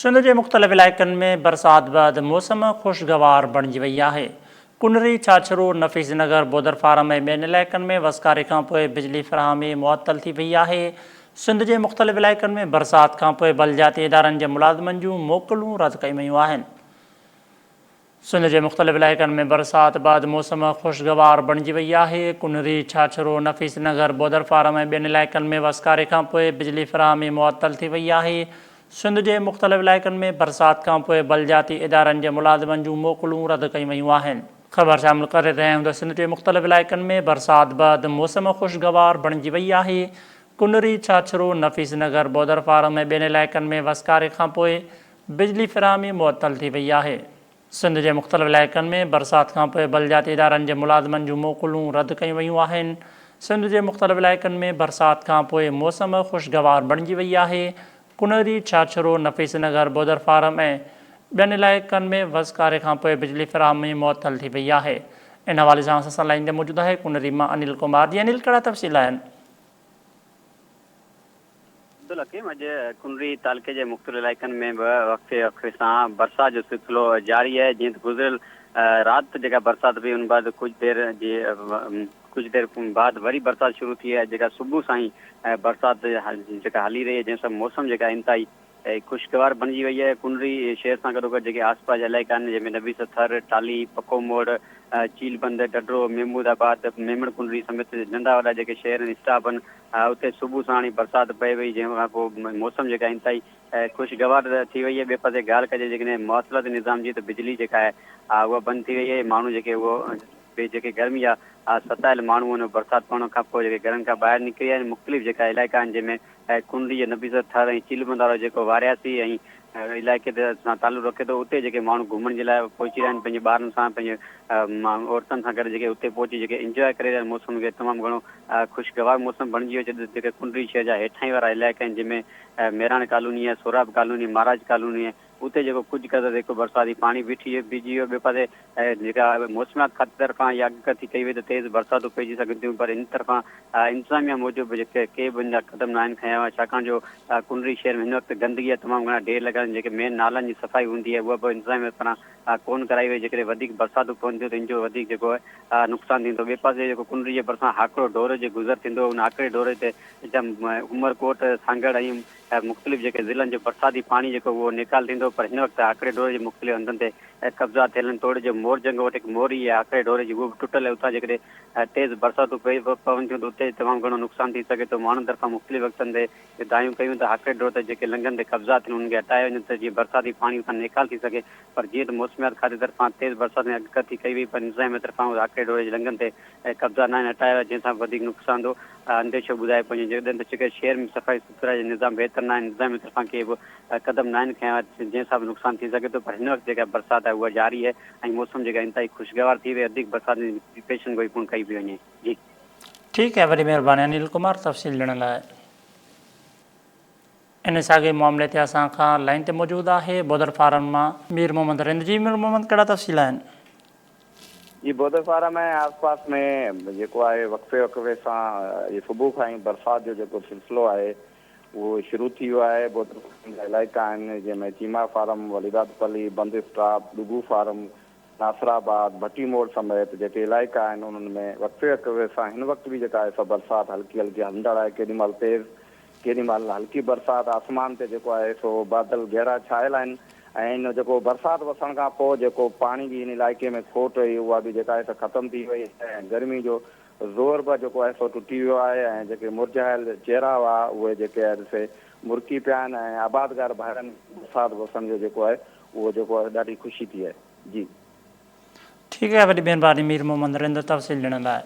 سنڌ جي مختلف علائقن ۾ برسات بعد موسم خوشگوار بڻجي وئي آهي. ڪنري، ڇاڇرو، نفيس نگر، بودر فارم ۽ ٻين علائقن ۾ وسڪاري کانپوء بجلي فراهمي معطل ٿي وئي آهي. سنڌ جي مختلف علائقن ۾ برسات کانپوء بلدياتي ادارن جي ملازمن جون موڪلون رد ڪيون ويون آهن. سنڌ جي مختلف علائقن ۾ برسات بعد موسم خوشگوار بڻجي وئي آهي، ڪنري، ڇاڇرو، نفيس نگر، بودر فارم ۽ ٻين علائقن ۾ وسڪاري کانپوء بجلي فراهمي معطل ٿي وئي آهي، سنڌ جي مختلف علائقن ۾ برسات کانپوء بلدياتي ادارن جي ملازمن جون موڪلون رد ڪيون ويون آهن. خبر شامل ڪري رهيا آهيون ته سنڌ جي مختلف علائقن ۾ برسات بعد موسم خوشگوار بڻجي وئي آهي، ڪنري، ڇاڇرو، نفيس نگر، بودر فارم ۽ ٻين علائقن ۾ وسڪاري کانپوء بجلي فراهمي معطل ٿي وئي آهي. سنڌ جي مختلف علائقن ۾ برسات کانپوء بلدياتي ادارن جي ملازمن جون موڪلون رد ڪيون ويون آهن. سنڌ جي مختلف علائقن ۾ برسات کانپوء موسم خوشگوار بڻجي وئي آهي. ڪنري، ڇاڇرو، نفيس نگر، بودر فارم ۽ ٻين علائقن ۾ وسڪاري کانپوء بجلي فراهمي معطل ٿي وئي آهي. ان حوالي سان اسان سان لائين تي موجود آهي ڪنري مان انيل ڪمار جي انيل ڪهڙا تفصيل آهن؟ عبدالحڪيم اڄ ڪنري تعلقي جي مختلف علائقن ۾ به وقفي وقفي سان برسات جو سلسلو جاري آهي جيئن ته گذريل رات جيڪا برسات پئي ان بعد ڪجهه دير جي ڪجهه دير بعد وري برسات شروع ٿي آهي جيڪا صبح سان ئي برسات جيڪا هلي رهي آهي جنهن سان موسم جيڪا انتهائي خوشگوار بڻجي وئي آهي. ڪنري شهر سان گڏوگڏ جيڪي آس پاس جا علائقا آهن جنهن ۾ نبي سر ٿر، ٽالهي، پڪو موڙ، چيل بند، ڍڍرو، محمود آباد، ميمڻ ڪنري سميت ننڍا وڏا جيڪي شهر ۽ اسٽاپ آهن اتي صبح ساڻ ئي برسات پئي وئي جنهن کان پوء موسم جيڪا انتهائي خوشگوار ٿي وئي آهي ٻئي پاسي ڳالهه ڪجي جيڪڏهن مواصلاتي نظام جي ته بجلي جيڪا آهي اها بند ٿي وئي آهي ماڻهو جيڪي اهو به جيڪي گرمي جا ستايل ماڻهو آهن اهي برسات پوڻ کان پوء جيڪي گهرن کان ٻاهر نڪري آيا آهن مختلف جيڪا علائقا آهن جنهن ۾ ڪنري جي نبي سر ٿر ۽ چيلهه بند وارو جيڪو وارياسي ۽ علائقي سان تعلق رکي ٿو اتي جيڪي ماڻهو گهمڻ جي لاء پهچي رهيا آهن پنهنجي ٻارن سان پنهنجي عورتن سان گڏ جيڪي اتي پهچي جيڪي انجواء ڪري رهيا آهن موسم کي تمام گهڻو خوشگوار موسم بڻجي ويو جڏهن جيڪي ڪنري شهر جا هيٺائين وارا علائقا آهن جنهن ۾ ميراڻ ڪالوني آهي سهراب ڪالوني مهاراج ڪالوني آهي اتي جيڪو ڪجهه قدر جيڪو برساتي پاڻي بيٺي بيهجي ويو، ٻئي پاسي جيڪا موسميات کاتي طرفان اها اڳڪٿي ڪئي وئي ته تيز برساتون پئجي سگهن ٿيون پر ان طرفان انتظاميا موجب جيڪي ڪي به ان جا قدم ناهن کنيا ويا ڇاڪاڻ جو ڪنري شهر ۾ هن وقت گندگي جا تمام گهڻا ڍير لڳل آهن جيڪي مين نالن جي صفائي هوندي آهي اها به انتظاميا طرفان ڪونه ڪرائي وئي جيڪڏهن وڌيڪ برساتون پون ٿيون ته ان جو وڌيڪ جيڪو آهي نقصان ٿيندو ٻئي پاسي جيڪو ڪنري جي ڀرسان هاڪڙو ڍور جي گذر ٿيندو ان هاڪڙي ڍور تي عمرڪوٽ سانگهڙ ۽ مختلف جيڪي ضلعن جو برساتي پاڻي جيڪو اهو نيڪال ٿيندو پر هن وقت هاڪڙي ڍوري جي مختلف هنڌن تي قبضا ٿيل آهن توڙي جو مور جنگ وٽ هڪ موري آهي هاڪڙي ڍوري جي اهو به ٽٽل آهي اتان جيڪڏهن تيز برساتون پئي پون ٿيون ته اتي تمام گهڻو نقصان ٿي سگهي ٿو ماڻهن طرفان مختلف وقتن تي دانهيون ڪيون ته هاڪڙي ڍور تي جيڪي لنگهن تي قبضا ٿيل انهن کي هٽايو وڃي ته جيئن برساتي پاڻي اتان نيڪال ٿي سگهي پر جيئن ته موسميات کاتي طرفان تيز برساتن جي اڳڪٿي ڪئي وئي پر انتظاميا طرفان هاڪڙي ڍوري جي لنگهن تي ۽ قبضا ناهن هٽايا ويا جنهن سان وڌيڪ نقصان جو انديشو ٻڌايو پيو وڃي جڏهن ته چڪي شهر ۾ صفائي سٿرائي جو نظام بهتر ناهي انتظاميا طرفان ڪي به قدم ناهن کنيا ويا جنهن سان به نقصان ٿي سگهي ٿو پر هن وقت جيڪا برسات آهي اها جاري آهي ۽ موسم جيڪا انتهائي خوشگوار ٿي وئي وڌيڪ برسات جي پيشن گوئي پڻ ڪئي پئي وڃي جي. ٺيڪ آهي وڏي مهرباني انيل ڪمار تفصيل ڏيڻ لاء. ان ساڳئي معاملي تي اسان کان لائين تي موجود آهي بودر فارم مان مير محمد رند جي مير محمد ڪهڙا تفصيل آهن. جي بودر فارم ۽ آس پاس ۾ جيڪو آهي وقفي وقفي سان اڄ صبح کان ئي برسات جو جيڪو سلسلو آهي اهو شروع ٿي ويو آهي بودر فارم جا علائقا آهن جنهن ۾ چيما فارم، وليداد پلي، بند اسٽاپ، ڏگو فارم، ناصر آباد، ڀٽي موڙ سميت جيڪي علائقا آهن انهن ۾ وقفي وقفي سان هن وقت به جيڪا آهي سا برسات هلڪي هلڪي هلندڙ آهي ڪيڏي مهل تيز ڪيڏي مهل هلڪي برسات، آسمان تي جيڪو آهي سو بادل گهرا ڇانيل آهن ۽ ان جيڪو برسات وسڻ کان پوء جيڪو پاڻي جي هن علائقي ۾ کوٽ هئي اها به جيڪا آهي سا ختم ٿي وئي آهي ۽ گرمي جو زور به جيڪو آهي سو ٽٽي ويو آهي ۽ جيڪي مرجهايل چهرا هئا اهي جيڪي آهن سي مرڪي پيا آهن ۽ آبادگار ڀائرن برسات وسڻ جو جيڪو آهي اهو جيڪو آهي ڏاڍي خوشي ٿي آهي جي. ٺيڪ آهي وڏي مهرباني مير محمد رند تفصيل ڏيڻ لاء.